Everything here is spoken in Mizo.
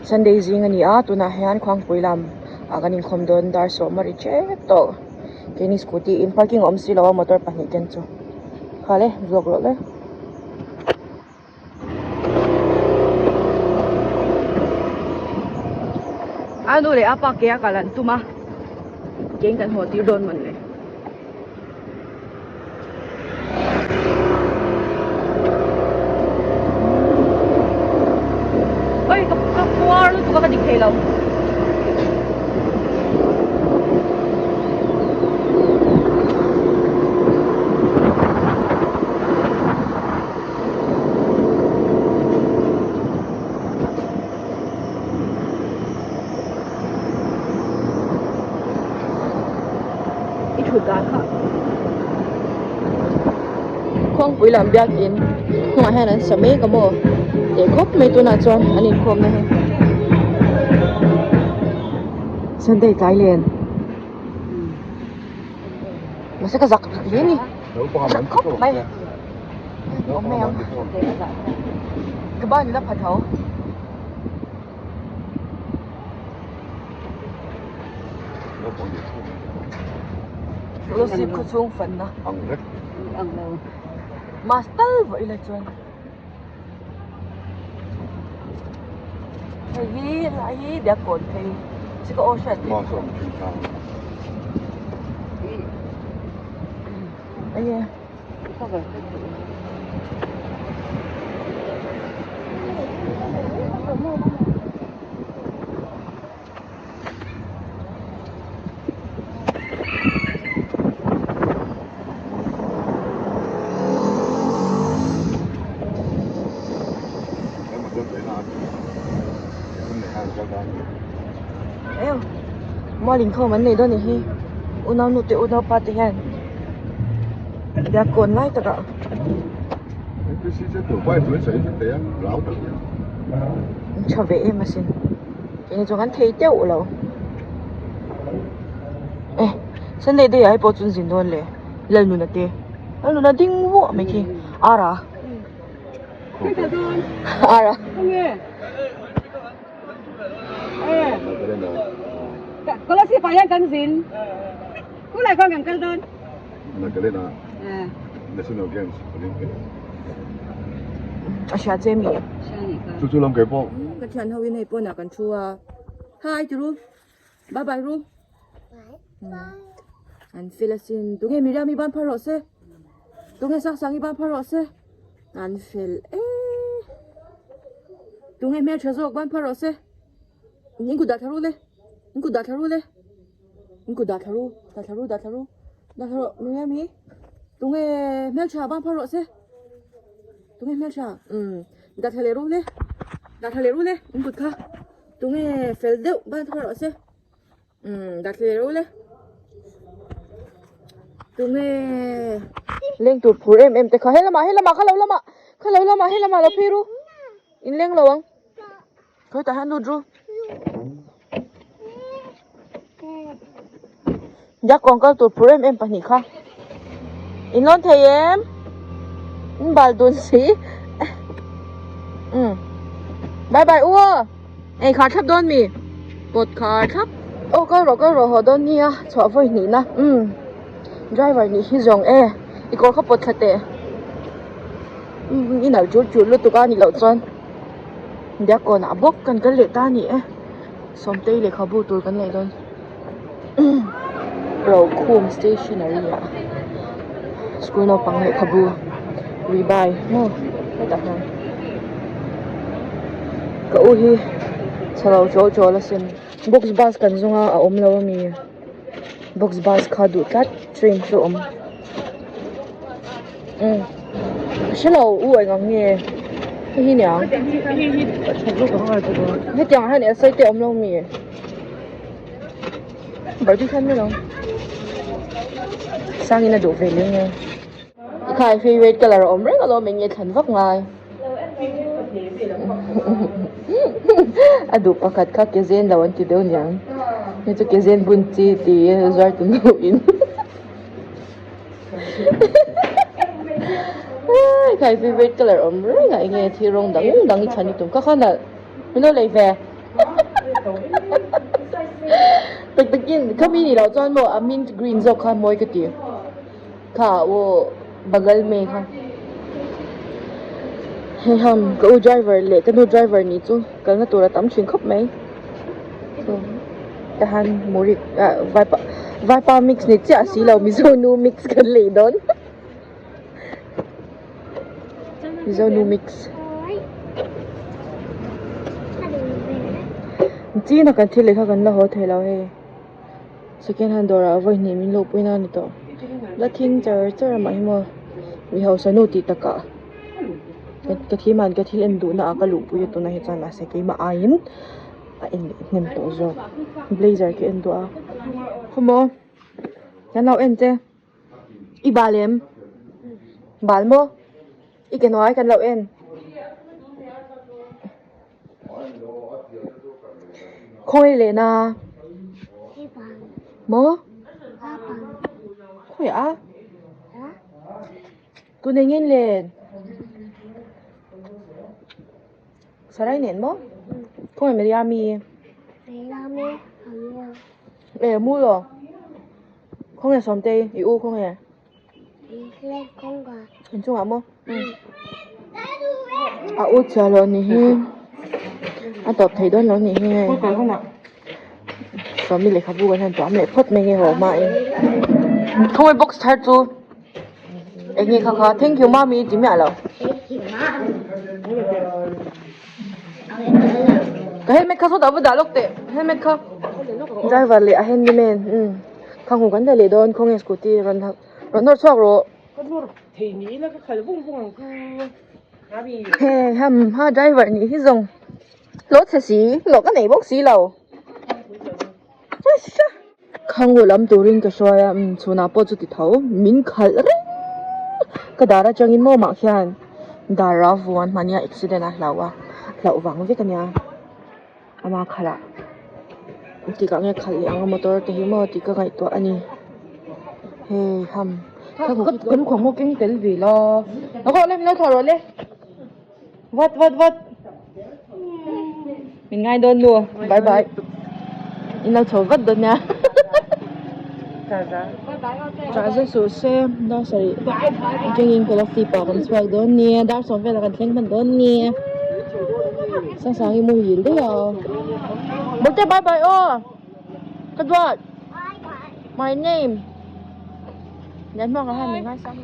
Sunday zing a ni a tunah hian khuangpui lam ah kan inkhawm dawn dar sawm a ri tep tawh keini scooty in parking a awm si lo a motor pahnih ken chu nghal e vlog rawh le. A nu leh a pa ke a kal an tum a kein kan haw tir dawn mawn le. Oi ka ka puar lutuk a ka dik thei lo. I thut dan kha khuangpui lam biakin hnungah hian an sa mek a maw teh khawp mai tunah chuan an inkhawm na hi Sunday tlai len mahse ka zak hle a ni zak khawp mai awm mai ang ka ban ila pha tho. Losip khaw chhung fanna mask tal vawh ila chuan hei hi lai hi biakkawn phei chi ka aw hriat theih enge. Mual inkhawm an nei dawn a ni hi unau nu te unau pa te hian. Biakkawn lai takah. An tha ve em asin eng chu kan thei teuh lo e Sunday day ah hi pawh chu an zin dawn le Lalnuna te Lalnuna ding vuah mai khi ara ara. A hria che mi ka thian ho in hei pawnah kan thu a hi ti ru bye bye ru an fel asin tunge Miriam i ban phar rawh se tunge Sangsang i ban phar rawh se. An fel e. Tunge hmeltha zawk ban phar rawh se. In kut dah thla ru le. In kut dah thla ru le. In kut dah thla ru. Dah thla ru, dah thla ru. Dah thla rawh Miriam hi. Tunge hmeltha ban phar rawh se. Tunge hmeltha. Um dah thla leh ru le. Dah thla leh ru le. In kut kha. Tunge fel deuh ban phar rawh se. Umm dah thlir ule tunge leng tur phur em em te kha helamah helamah kha lo lamah kha lo lamah helamah lo phei ru in leng lo ang khawi tah hian lut ru Diakkawn kal tur phur em em pahnih kha in lawn thei em in bal dun si umm bye bye u aw. Ei khar thlap dawn mi? Pawt khar thlap. Aw kal rawh kal rawh haw dawn nia chhuah vawi hnih na umm driver nih hi zawng e i kawr kha pawt thla teh umm i nalh chul chul lutuk a nih loh chuan Diakkawn ah bawk kan kal leh ta a ni e Sawmtei lehkhabu tur kan lei dawn Rokhum stationery ah school naupang lehkhabu ribai maw hetah hian ka u hi chhe lo chawl chawl asin box bus kan zawng a a awm lo ami box bus kha duh tlat train chu a awm umm ka hre lo u eng ang nge hei hi nia hetiang ah hian elsawi te a awm lo ami. Barbie khan mai lo sangin a duh ve leng e khai favorite color a awm reng alawm eng nge thlan vak ngai a duh pakhat kha ke zen lo an ti deuh niang hei chu ke zen bun chi ti zuar tu nu in khai favorite color awm reng a eng nge thil rawng dang dang i thlan i tum kha kha nalh min lo lei ve. Tak takin khami nih loh chuan maw a mint green zawk kha mawi ka ti kha aw bagal me kha hei ham ka u driver leh ka nu driver nih chu kalna tur a tam thin khawp mai tahan murik ah vaipa vaipa mix ni chiah si lo mizo nu mix kan lei dawn. Mizo nu mix China kan thil leh kha kan la haw thei lo hei second hand dawrah vawi hnih min luhpui na a ni tawh la thing char char a mah hi maw mi hausa nu tih takah ka thil man ka thil en duhna ah ka luhpui a tunah hi chuan mahse keimah aiin a en leh hnem tawh zawk blazer ka en duh a khawmaw kan lo en che. I bal em? Bal maw? I ke hnuai kan lo en. Khawi leh na? Maw? Khawi a? Tun eng in len? Sarai nen maw? Khawi Miriami? E mu lo. Khawnge Sawmtei i u khawnge? Inchungah maw? A u chhia lo ni hi a tawp thei dawn lo ni hi hei Sawmi lehkhabu kan han tuam leh phawt mai nge haw hma in khawnge box thar chu eng nge kha kha thank you mami i ti miah lo ka helmet kha sawtah va dah lawk teh helmet kha driver leh a handyman umm kha hmu kan daih leh dawn khawnge scooty rawn rawn nawr chhuak rawh he ham ha driver nih hi zawng hlawh chhe si hlawh ka nei bawk si lo Khangu lam turin ka hruai a umm chhunah pawh chu ti tho min khalh reng ka dar atangin maw mah khian dar a vuan hmania accident a hlauh a hlauh vang vek ania ama khalh ah tikah nge khalh leh ang a motor te hi maw tih ka ngaihtuah a ni hei ham kan khaw keng tel ve la lo thlah rawh le. Vat vat vat Min ngai dawn nu Bye bye In lo chho vat dawn nia Chah zet suh se Dar sarih atangin Kolasib ah kan chhuak dawn nia Dar sawm velah kan thleng hman dawn nia Sangsang i muhil daih a Bawlte bye bye aw Ka duat My name Lianhmanga hian min ngaisang.